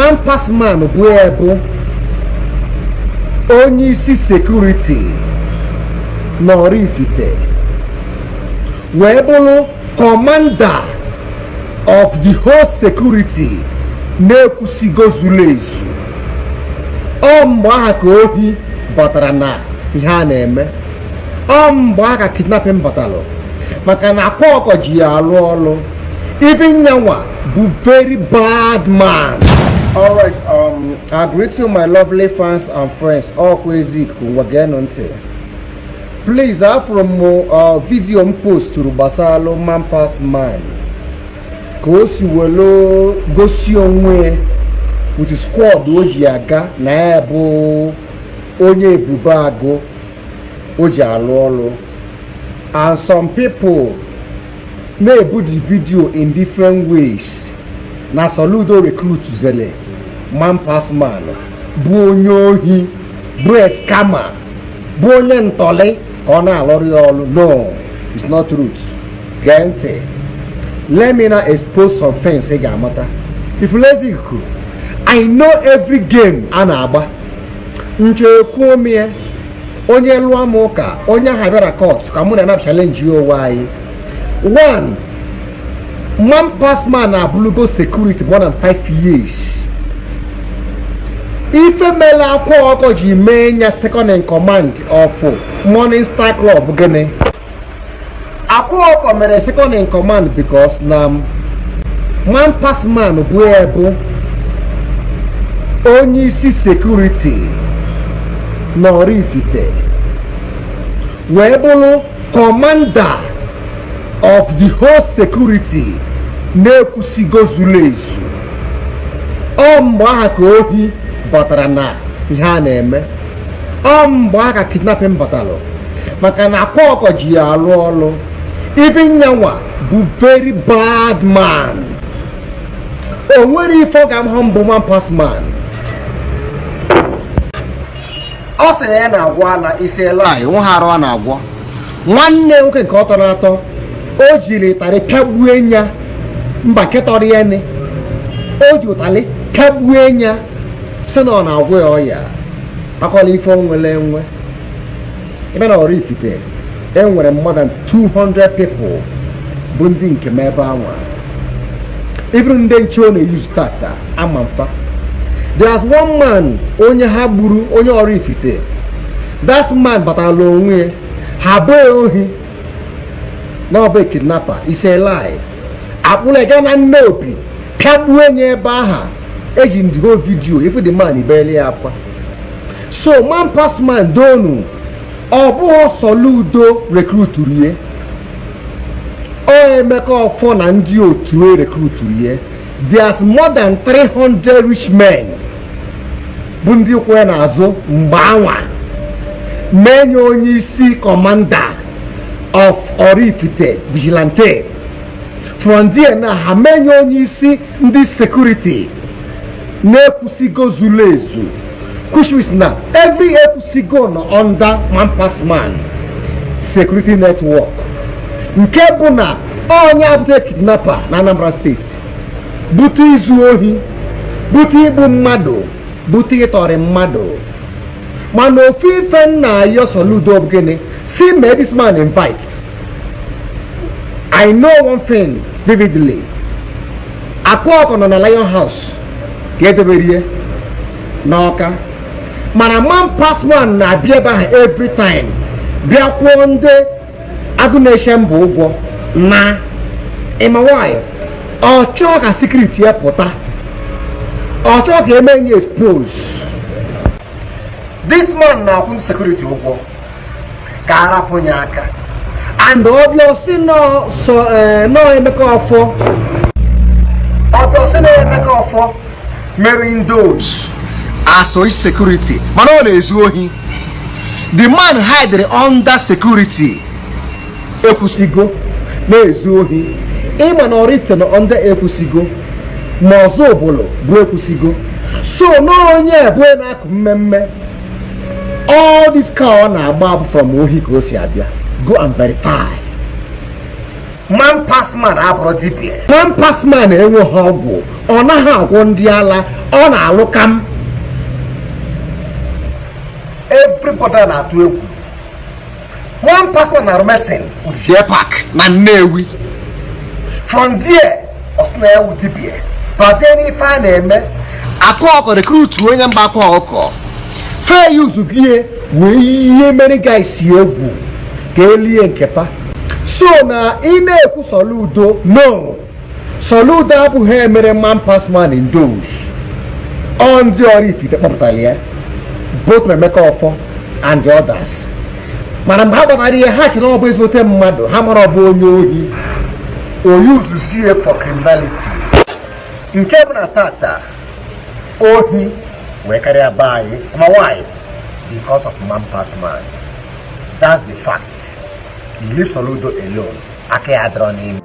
Man pass man bụ ebu onye isi security na Oraifite, wee bụrụ commander of the whole security na-ekwusigo zuru ezu. Ọ mgbe aha ka ohi batara na ihe a na-eme, ọ mgbe aha ka kidnapping batalụ, maka na Akwa Ọkọ ji ya alụ ọlụ. Even nyanwa bụ very bad man. Alright, I greet you, my lovely fans and friends. Ọkwa Ezikuku, ngwa geenụ ntị. Please, afụrụ m video m posturu gbasalụ Man Pass Man, ka o si welu gosi onwe with squad o ji aga na ya bụ onye Ebube Agụ o ji alụ ọlụ, and some people na-ebu the video in different ways na Soludo recruit zele Man Pass Man bụ onye ohi, bụ scammer, bụ onye ntọlị, ka ọ na-alọrọ ya ọlụ. No, it's not truth. Gee ntị, let me now expose some things ị ga-amata. Ifulezi ikuku, I know every game a na-agba nchọ ekwuo m ya. Onye lụọ m ụka, onye ahụ bịara court ka mụ na na challenge ya onwe anyị. One Man Pass Man abụlụgo security more than 5 years. Ife mere Akwa Ọkọ ji mee ya second in command of Morning Star Club, gịnị? Akwa Ọkọ mere second in command because na Man Pass Man bụ ebu onye isi security na Oraifite, wee bụrụ commander of the whole security na-ekwusigo zuru ezu. Ọ mgbe aha ka ohi batara na ihe a na-eme, ọ mgbe aha ka kidnapping batalụ, maka na Akwa Ọkọ ji ya alụ ọlụ. Even nyanwa bụ very bad man. O nwere ife ọ ga-amahụ mbụ. Man Pass Man, ọ sịrị ya na-agwọ ala isi lie nwa ha arụ a na-agwọ. Nwanne nwoke nke ọ tọrọ atọ, o jiri ụtarị pịagbue ya mba nke tọrọ ya ni. O ji ụtarị pịagbue ya, si na ọ na-agwọ ya ọya akọla ife o nwere enwe. Ebe na Oraifite, enwere more than 200 people bụ ndị nke m ebe anwa. Even ndị nche ọ na-eyuzu tata ama mfa. There's one man onye ha gburu, onye Oraifite. That man batara onwe ya, ha bee ohi na ọbụ kidnapper. Is a lie. Akpụrụ ga na nne opi pịagbuo enye ebe aha eji ndị whole video. If the man ibeli ya akwa. So Man Pass Man donu, ọ bụghị Soludo recruituru ye, ọ Emeka Ọfọ na ndị otu e recruituru ye. There's more than 300 rich men bụ ndị kwụ ya n'azụ mgbe anwa menye onye isi commander of Oraifite vigilante. From there na ha menye onye isi ndị security na-ekwusigo zuru ezu, which means na every ekwusigo nọ under Man Pass Man security network, nke bụ na onye abụta kidnapper na Anambra Steeti, bute izu ohi, bute igbu mmadụ, bute ịtọrị mmadụ. Mana ofu ife nna ayọ Soludo bụ gịnị? Si mee this man invite. I know one thing vividly. Akwa Ọkọ nọ na Lion House ka edebere ihe n'Ọka, mana Man Pass Man na-abịa ebe ahụ every time, bịa kwụọ ndị agụ na-eche mba ụgwọ. Na ịma nwanyị, ọ chọọ ka secret ya pụta, ọ chọọ ka eme nye expose. This man na-akwụ ndị security ụgwọ ka arapụ ya aka, and ọbịa si nọ so nọ Emeka Ọfọ, ọbịa si na Emeka Ọfọ mere indos as security, mana ọ na-ezu ohi. The man hide under security ekwusigo na-ezu ohi. Ịma na Oraifite nọ under ekwusigo, ma ọzọ obodo bụ ekwusigo. So na onye bụ na-akụ mmemme, all this car ọ na-agba bụ from ohi ka o si abịa. Go and verify. Man pass man abụrụ dibịa. Man pass man enweghị ọgwụ, ọ naghị agwọ ndị ala, ọ na-alụ kam. Everybody na-atụ egwu Man pass man na-arụ mason with J-Park na Nnewi. From there, ọ sị na ya wụ dibịa, bazie n'ife a na-eme akụ ọkọ, recruit onye mba akwa ọkọ fee yuzugie wee ihe mere guys egwu ka elie nke fa. So na ị na-ekwu Soludo, no, Soludo abụghị emere Man pass man in those. Ọ ndị Oraifite kpọpụtara ya, both Emeka Ọfọ and the others. Mana mgbe ha gbatara ihe, ha chere ọ bụ ezigbote mmadụ. Ha mara ọ bụ onye ohi, oyuzuzie for criminality. Nke bụ na tata ohi wee karịa be anyị. Ma why? Because of Man pass man. That's the fact. Leave Soludo alone, aka ya adịrọ n'ime.